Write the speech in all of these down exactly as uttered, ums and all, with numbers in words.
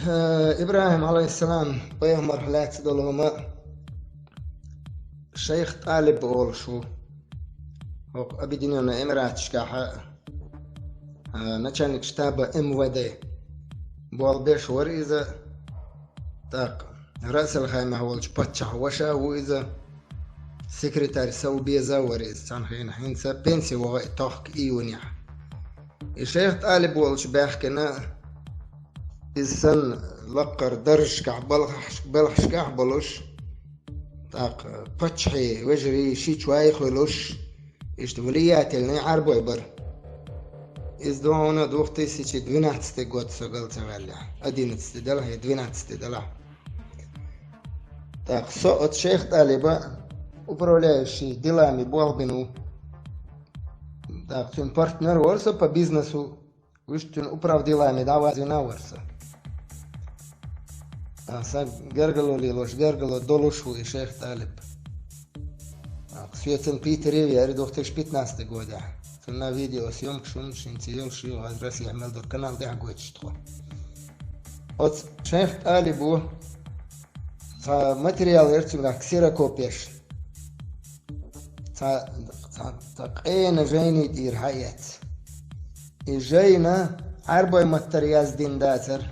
Э, ИбрахӀим, Ӏалайхиссалам, пайхамарх лаьцна долу хӀума шайх ТӀалиб олуш ву. ХӀокху Объединённый Эмираташкахь, э, начальник штаба МВД болх беш вара иза. ТӀаккха Расул Хаймах волчу паччахьан ваша ву иза. Секретарь совбеза вара иза. Цхьана хенахь, хӀинца пенси вогӀу и тохка июнехь. И шайх ТӀалиб волчу баьхкина, иза санна лаккхара даржашкахь, балхаш-, балхашкахь болуш, тӀаккха паччахьий вежарий ши чу вай хуьлуш, иштта влиятельный Ӏарбой бара. Иза ду хьуна две тысячи двенадцатый год, со гал ца ваьллехь. Одиннадцатый далахь я двенадцатый далахь. ТӀаккха со оцу шайх ТӀалиба управляющий делами болх бина ву. ТӀаккха цуьнан партнер вара со по бизнесу. Вуьш цуьнан управделами дӀавазвина вара со. А, сан гергало лелош, гергало долуш ву и шайх ТӀалиб. А, соьцан Питере веара две тысячи пятнадцатый годехь. Цунна видеосъёмкаш хӀума шин ца йолуш ю, аз Россия мел долу канал тӀехь гойтуш тхо. Оцу шайх ТӀалибо цхьа материал яра цуьнгахь, ксерокопеш. Цхьа, цхьа, цхьа къена жайни тӀера хьаэц. И жайна Ӏарбой маттара яздина дацара.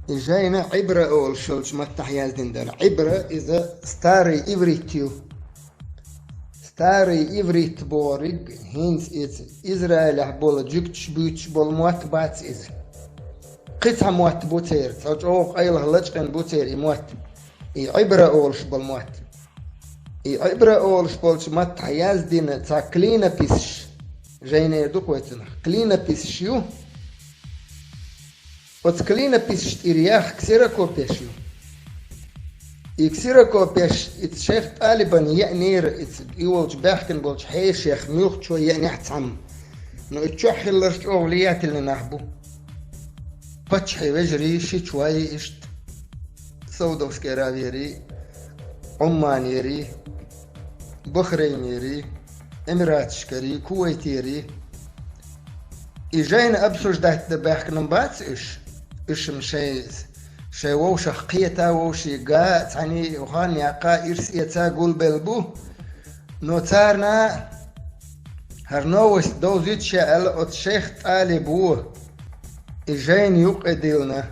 И жайна Ӏибра олуш йолчу маттахь яздина дара. Ӏибра иза старый иврит ю. Старый иврит бохург хӀинца иза Израилехь болу жуьгташ буьйцуш болу мотт бац иза. Кхин цхьа мотт бу церан, цхьа чӀогӀа къайлаха лачкъина бу церан и мотт. И Ӏибра олуш болу мотт. И Ӏибра олуш болчу маттахь яздина цхьа клинописаш, жайнера ду кхойцунах, клинописаш ю. Оцу клинописаш тӀера яхха ксерокопеш ю. И ксерокопеш, иза шайх ТӀалибан еънера, иза и волчу баьхкина болчу хьешех муьлххачо еънехь цхьамма. Но и чохь хилларш чӀогӀа влиятельный нах бу. Паччахьий вежарий ши чу вай иштта. Саудовский Аравиерий, Оманерий, Бахрейнерий, Эмираташкарий, Кувайтерий. И жайна обсуждать дан баьхкина бац уьш. Уьш-м шайн, шайн вовшах кхета, вовшийн га а, цхьаьний хан яккха, ирс эца гулбелла бу. Но царна хӀара новость довзуьйту ша аьлла, оцу шайх ТӀалибо и жайна юккъе диллина.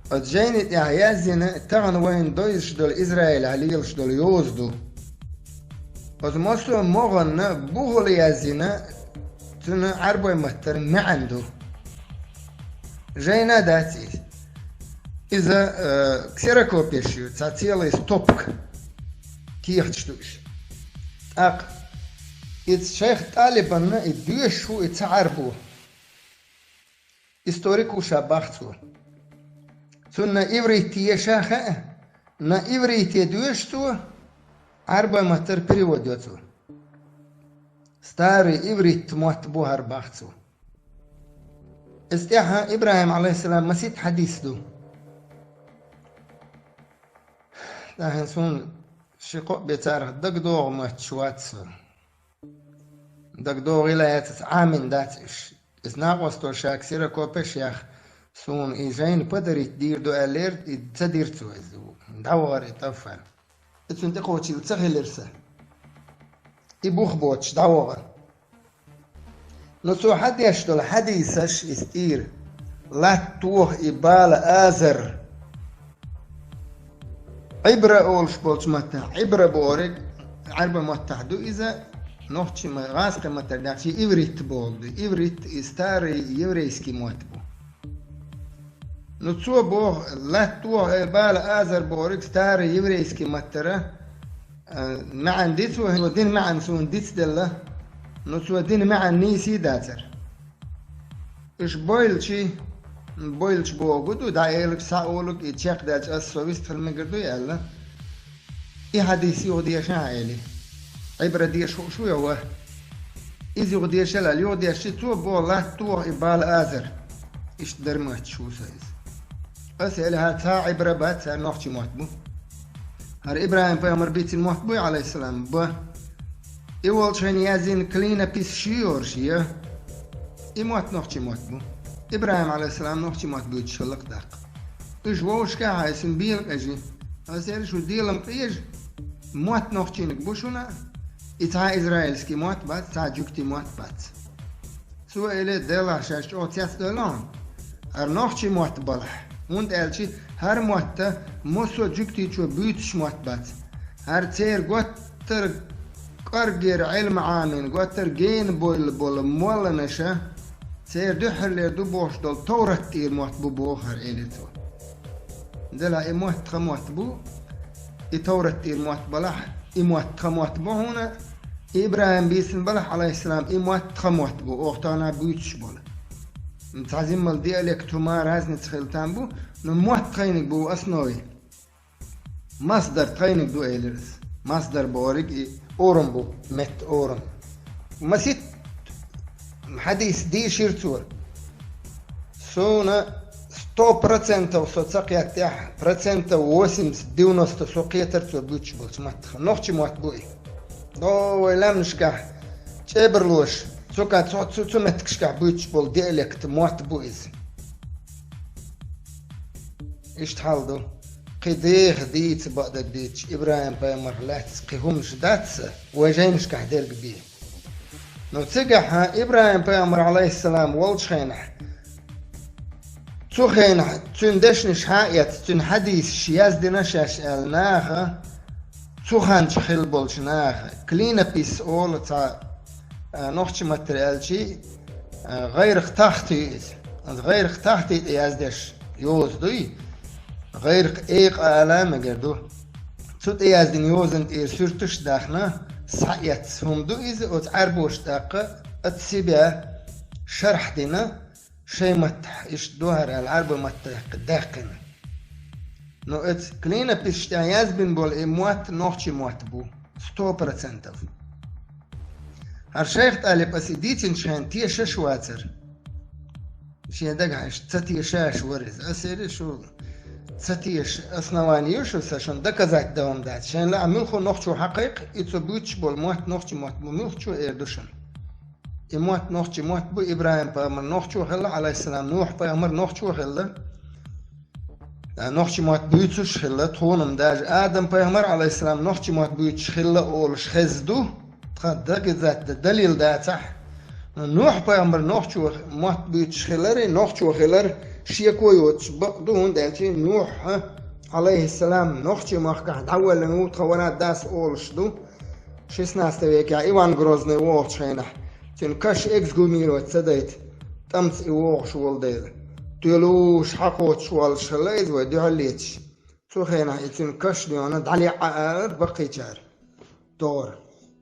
Оцу жайни тӀехь яздина, тахана вайна довзуш долу Израилехь лелаш долу йоза ду. Оцу массо а могӀанна бухал яздина, цуьнан Ӏарбой маттара маьӀна ду. Жайна дац иза. Иза, э, ксерокопеш ю, цхьа целый стопка кехаташ ду уьш. ТӀаккха иза шайх ТӀалибанна и доьшуш ву и цхьа Ӏарбо. Историк ву ша бах цо. Цунна иврит еша хаьа, на иврите доьшу цо, Ӏарбой маттара перевод йо цо. Старый иврит мотт бу хӀара бах цо. Иза тӀехьа ИбрахӀим, Ӏалайхиссалам, масийтта хьадис ду. ТӀаьхьа суна ши-кхоъ бен царах дагадогӀу моьттуш вац со. ДагадогӀийла яц, аса Ӏамийна дац уьш. Иза накъосташа ксерокопеш яхна, суна и жайна подарить дийр ду аьллера, и ца дира цо иза. ДӀавахара и тӀаффар. И цуьнан тӀекхочийла ца хилира сан. И бух боцуш дӀавахара. Ну, цо хьадеш долу хьадисаш иза тӀера. Латта тоха и бала азар. Ӏибра олуш болчу маттахь, Ӏибра бохург, Ӏарбой маттахь ду иза, нохчийн ма-, гӀазкхийн маттара даьхча, иврит бохург ду. Иврит и старый еврейский мотт бу. Ну, цо боху, латта тоха, э, бала азар бохург старый еврейский маттара, э, маьӀна ди цо, цо дина маьӀна суна дицделла, ну, цо дина маьӀна нийса дацара. Уьш бойлучи, бойлуш боху ду, дӀаэлаг, схьаолаг, и чекхдаьлча ас со вистхила мегар дуй аьлла. И хьадис юха деша хьан эли. Ӏибра деша хууш ву я ва? Иза юха дешал аьлла, юха дешчи цо боху латта тоха и бала азар. Иштта дарматаш ву сан иза. Ас эли хӀара цхьа Ӏибра бац, хӀара нохчийн мотт бу. ХӀара ИбрахӀим пайхамар бийцина мотт буй, Ӏалайхиссалам? Ба. И волчу хенахь яздина клинописаш ю йорш я? И мотт нохчийн мотт бу. ИбрахӀим, Ӏалайхиссалам, нохчийн мотт буьйцуш хиллакх тӀаккха. Уьш вовшашка хьайсина бийла къежи. Аса эр шу делам къежа, мотт нохчийниг бу шуна, и цхьа израильский мотт бац, цхьа жуьгтийн мотт бац. Цо элира, делахь шаьш чӀогӀа цецдевлла хьуна. ХӀара нохчийн мотт балахь. ХӀунда аьлча хӀара мотт массо а жуьгтичо буьйцуш мотт бац. ХӀара церан готтар кӀорггера Ӏилма Ӏамийна, готтар гена бовла бола молланаша, церан дуьххьарлера ду бохуш долу Товрат тӀера мотт бу боху хӀара, элира цо. Делахь и мотт тхан мотт бу, и Товрат тӀера мотт балахь, и мотт тхан мотт бу хьуна, и ИбрахӀим бийцина балахь, Ӏалайхиссалам, и мотт тхан мотт бу, оха тахана буьйцуш болу. Цхьа зиммал диалект хӀума разница хила там бу, но мотт тхайниг бу основе. Масдар тхайниг ду, элира аса. Масдар бохург и орам бу, метта орам. Масит хьадис дийшира цо. Суна сто процентов со ца кхеттехь, процентов восемьдесят, девяносто со кхетар цо буьйцуш болчу маттах. Нохчийн мотт бу и. О, вай лаьмнашкахь чӀебарлоша, цу ка-, цу, цу, цу меттигашкахь буьйцуш болу диалект мотт бу иза. Иштта хьал ду. Кхин деха дийца бакъдерг дийцича, ИбрахӀим-пайхамарх лаьцна кхин хӀуманаш дац сан, вай жайнашкахь дерг бен. Ну, цигахь ИбрахӀим-пайхамар, Ӏалайхиссалам, волчу хенахь, цу хенахь цуьнан дешнаш хьа а эцна, цуьнан хьадисаш яздина шаьш аьлла наха, цу ханчу хилла болчу наха, клинопись олу цхьа, а, нохчийн маттара аьлча, а, гӀайракх тахта ю иза. Иза гӀайракх тахта тӀе яздеш йоза дуй, гӀайракх экъа ала а мегар ду. Цу тӀе яздина йозанна тӀера суьрташ а даьхна, схьаэцна хӀума ду иза, оцу Ӏаьрбоша тӀаккха ат-Сибя шархь дина, шайн маттахь иштта ду хӀара аьлла, Ӏаьрбийн маттахь даьккхина. Но оцу клинописаш тӀехь язбина болу и мотт нохчийн мотт бу, сто процентов. ХӀара Шайх ТӀалиб аса и дийцинчу хенахь тешаш вацара. Шен дагахь иштта ца тешаш вара иза. Аса эр шу ца теша основание ю шу, сан шуна доказать дан хӀума дац. Шайна лаахь муьлхха нохчо хьакхайкха, и цо буьйцуш болу мотт нохчийн мотт бу, муьлххачо эр ду шуна. И мотт нохчийн мотт бу, ИбрахӀим-пайхамар нохчо хилла, Ӏалайхиссалам, Нухь-пайхамар нохчо хилла. А, нохчийн мотт буьйцуш хилла, тхуна-м даже Адам-пайхамар, Ӏалайхиссалам, нохчийн мотт буьйцуш хилла олуш хезна ду, тхан доказать дан далил дацахь. Нухь-пайхамар нохчо мотт буьйцуш хилар, нохчо хилар шеко йоцуш бакъ ду, хӀунда аьлча Нухь, Ӏалайхиссалам, нохчийн махкахь дӀавоьллина ву, тхан вара дас олуш ду. Шестнадцатом векехь Иван Грозный вогӀучу хенахь, цуьнан каш эксгумировать ца дайта, тӀамца и вогӀуш волу дела, тоьлуш хьакхочуш воллуш хилла иза вай дуьхьал леташ. Цу хенахь и цуьнан каш доьхна дӀалеӀа алара баккхийчара. ТӀаккха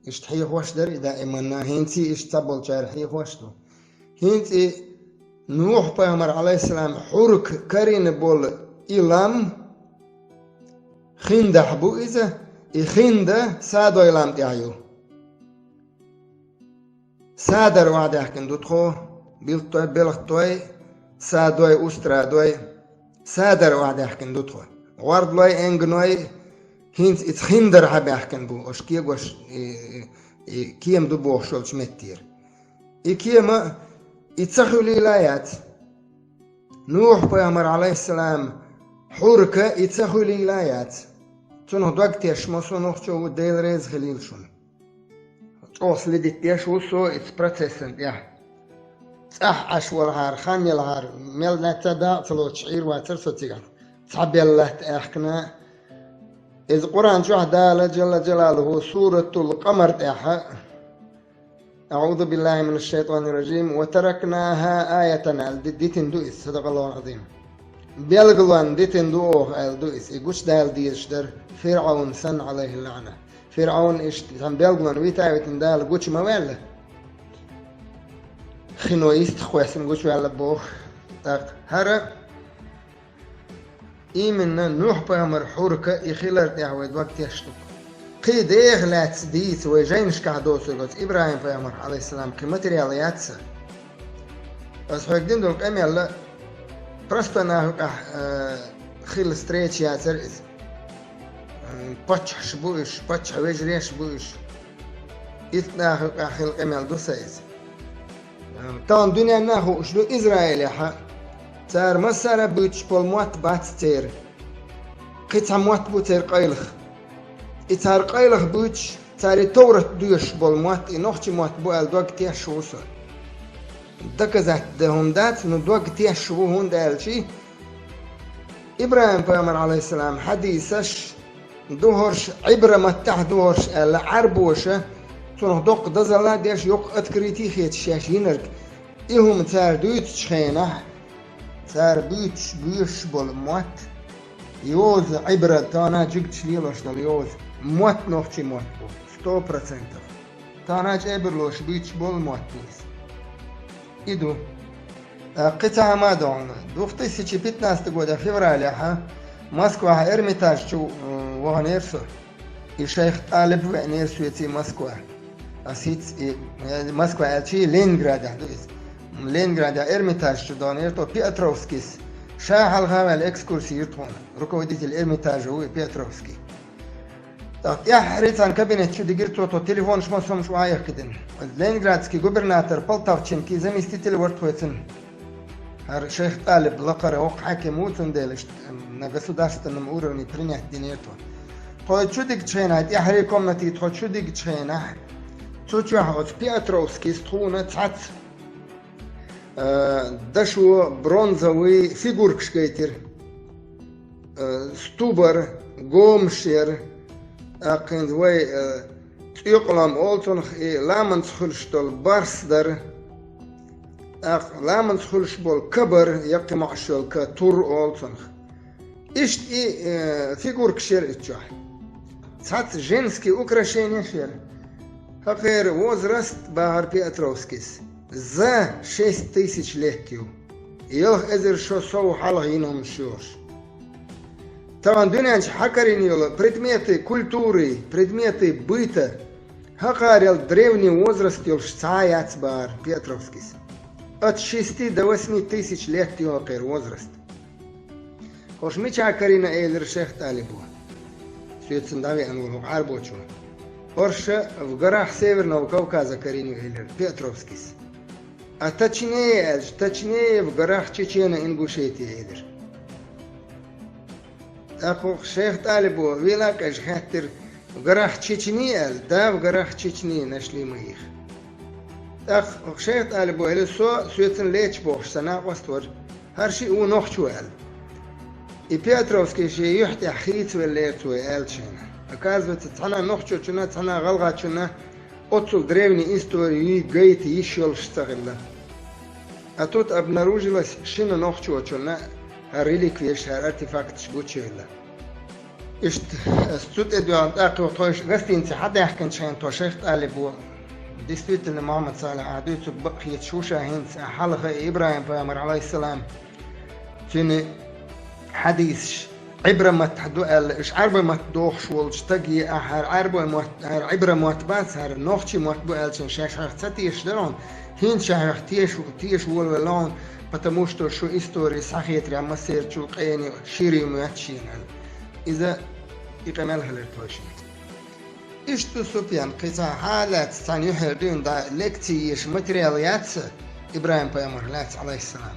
иштта хьехош дара и даиманна, хӀинца а иштта цхьаболчара хьехош ду. ХӀинца и Нухь-пайхамар, Ӏалайхиссалам, хьурка карийна болу и лам хиндахь бу иза, и хинда Садой лам тӀехь ю. Садар охьадаьхкина ду тхо, билттой, белхаттой, Садой, Устрадой, Садар охьадаьхкина ду тхо. ГӀордалой, Энгной, хӀинца иза хиндар хьабаьхкина бу, ош кегош, и, и, и кема ду бохуш йолчу меттера. И кема, и ца хуьлийла яц. Нухь-пайхамар, Ӏалайхиссалам, хьурка и ца хуьлийла яц. Цунах дог тешаш ма со нохчо ву, Дела реза хилийла шуна. ЧӀогӀа следить деш ву со иза процессан тӀехь. ЦӀахь Ӏаш валахьара, хан ялахьара, мел лаьцна дакъа ца лоцуш Ӏийр вацара со цигахь. Цхьа бел латта аьхкина. Иза Къуръан чохь Дала Джалла Джалалуху Суратул Къамар тӀехь «أعوذ بالله من الشيطان الرجيم وتركناها آية» аьлла ди-, дитина ду иза, садакъаллахул Ӏазим. Билгалонна дитина ду оха аьлла ду иза, и гучу Дала дезаш дара, ФирӀавн санна, Ӏалайхи лаӀна. ФирӀавн иштта цхьана билгалонна вита а витина, Дала гучу ма ваьлла. Хино йистах кхоьссина гучуваьлла боху. ТӀаккха хӀара Именно Нухь-пайхамар хьурка и хилар тӀехь вай дог теш ду. Кхин деха лаьцна дийца вай жайнашкахь доцург оцу ИбрахӀим-пайхамар, Ӏалайхиссалам, кхин материал яц сан. Аса хьоьга дина долу къамел простой нахана юкъахь, э, хилла встреча яцара иза. М, паччахьаш бу уьш, паччахь вежарий бу уьш. Итт нахана юкъахь хилла къамел ду сан иза. Тахана дуьненна а хууш ду Израилехьа. Цара массара а буьйцуш болу мотт бац церан. Кхин цхьа мотт бу церан къайлаха. И цара къайлаха буьйцуш, цара и товрат доьшуш болу мотт, и нохчийн мотт бу аьлла дог тешаш ву со. Доказать дан хӀума дац, но дог тешаш ву, хӀунда аьлча ИбрахӀим-пайхамар, Ӏалайхиссалам, хьадисаш ду хӀорш, Ӏибра-маттахь ду хӀорш аьлла, Ӏарбоша цунах доккха дозалла а деш, йоккха открытие а хеташ шаьш йинарг. И хӀума цара дуьйцучу хенахь, цара буьйцуш боьшуш болу мотт, йоза Ӏибра, тахана а жуьгташа лелош долу йоза, мотт нохчийн мотт бу, сто процентов. Тахана а чӀебарлоша буьйцуш болу мотт бу иза. И ду. ТӀаккха кхин цхьа хӀума а ду хьуна. Две тысячи пятнадцатого года февралехьа Москвахь Эрмитаж чу, м, ваханера со. И шайх ТӀалиб веанера соьца Москва. Ас хӀинца и, э, Москва аьлча, Ленинградехь ду иза. Ленинградехь Эрмитаж чу даханера тхо, Пиотровскийс. Ша хьалха а ваьлла экскурси йира тхуна. Руководитель Эрмитажа ву и Пиотровский. ТӀаккха тӀаьххьара цхьана кабинет чу дигира цо, тхо телефонаш, массо а хӀумнаш охьайихкина. Ленинградский губернатор Полтавченкин заместитель вара тхоьцан. ХӀара шайх ТӀалиб лакхара воккха хьаькам ву, цундела иштта на государственном уровне принять динера тхо. Тхо чу дигчу хенахь, тӀаьххьара комнате тхо чу дигчу хенахь, цу чохь оцу Пиотровскийс тхуна цхьацца, э, дашо бронзовый фигуркаш гайтира. Э, сту бара, гомаш яра, тӀаккха хӀинца вай, э, цӀоькъалом олу цунах, и ламанца хуьлуш долу барс дара. ТӀаккха ламанца хуьлуш болу ка бара, яккхий маӀаш йолу ка, тур олу цунах. Иштта и, э, фигуркаш яра и чохь. Цхьацца женский украшенеш яра. ХӀокхеран возраст, бахара Пиотровскийс, за шесть тысяч лет ю. Ялх эзар шо сов хьалха йина хӀуманаш ю уьш. Тахана дуьнен чу хьакарийна йолу предметы культуры, предметы быта, хӀокхарел древний возраст йолуш цхьа а яц, бахара Пиотровскийс. От шести до восьми тысяч лет ю хӀокхеран возраст. ХӀорш мичахь карийна, элира шайх ТӀалибо, соьцан дӀавеана волу Ӏарбочо. ХӀорш в горах Северного Кавказа карийна ю, элира Пиотровскийс. А точнее аьлча, точнее в горах Чечено-Ингушетии, элира. ТӀаккха шайх ТӀалибо вела а къежа хаьттира: «В горах Чечни?» аьлла. «Да, в горах Чечни нашли мы их». ТӀаккха шайх ТӀалибо элира: «Со соьцан лечу бохуш сан накъост вара. ХӀара шиъ ву нохчо», аьлла. И Пиотровский шен юьхь тӀехь хийцавеллера цо и аьллачу хенахь. Оказывается, цхьана нохчочунна, цхьана гӀалгӀачунна оццул древний истори гайта йиш йолуш ца хилла. А тут обнаружилось, шина нохчочунна хӀара реликвеш, хӀара артефакташ гучуевлла. Иштта, ас цу тӀе доьгӀна тӀаккха тхо гостинице хьадаьхкинчу хенахь, тхо шайх ТӀалибо: «Действительно, Мухьаммад Салихь, ахь дуьйцург бакъ хеташ ву ша хӀинца, ахь хьалха и ИбрахӀим-пайхамар, Ӏалайхиссалам, цуьнан хьадисаш Ӏибра-маттахь ду аьлла, уьш Ӏарба-матта дохуш волчу стаге ахь хӀара Ӏарба-мотт, хӀара Ӏибра-мотт бац, хӀара нохчийн мотт бу аьллачун шаьш хьох ца тешаш дара хьуна, хӀинца ша хьох теша, теша волавелла хьуна, потому что шун истори схьахетарехь массерачул къена шира ю моьтту шена», аьлла. Иза и къамел хилира тхойшинна. Иштта ду, Супьян, кхин цхьа хьан а лаьцна цхьана юьхьера дуьйна дӀа лекци еша материал яц сан ИбрахӀим-пайхамарх лаьцна, Ӏалайхиссалам.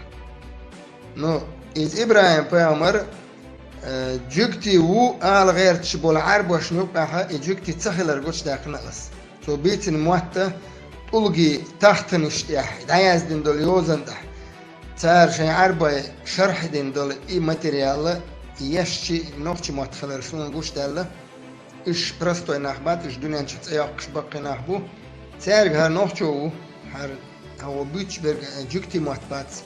Ну, иза ИбрахӀим-пайхамар, э, жуьгти ву ала гӀерташ болу Ӏарбошна юккъехь и жуьгти ца хилар гучудаьккхина ас. Цо бийцина мотт тӀулгийн тахтанаш тӀехь дӀаяздина долу йозанна тӀехь. Цара шайн Ӏарбой шархь дина долу и материал ешча, нохчийн мотт хилар суна гучудаьлла. Уьш простой нах бац, уьш дуьнен чу цӀе йоккхуш баккхий нах бу. Цаьрга хӀара нохчо ву, хӀара хьо буьйцуш берг жуьгти мотт бац,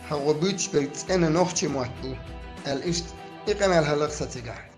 хьо буьйцуш берг цӀена нохчийн мотт бу, аьлла, иштта и къамел хилира сан цигахь.